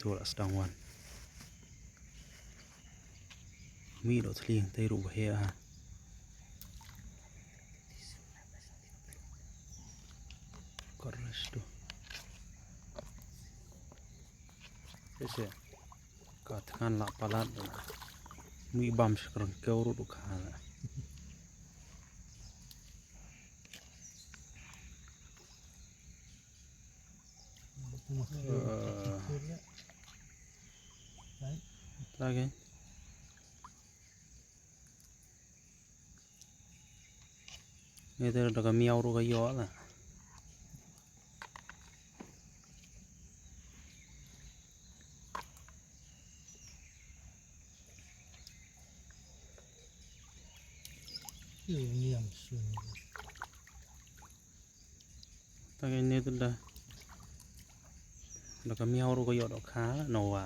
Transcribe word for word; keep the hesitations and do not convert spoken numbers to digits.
Dol a sdang wan. Mi do thling te ru bahe a. Kor restu. Ese. Ka thngan la palat. Mi bam sekrong keu ru du khala. Lagi. Ni te da ka miaw ruh ka ïoh la. Ïa, niam sun. Ta ka ni tu da. Da ka miaw ruh ka ïoh da ka no wa.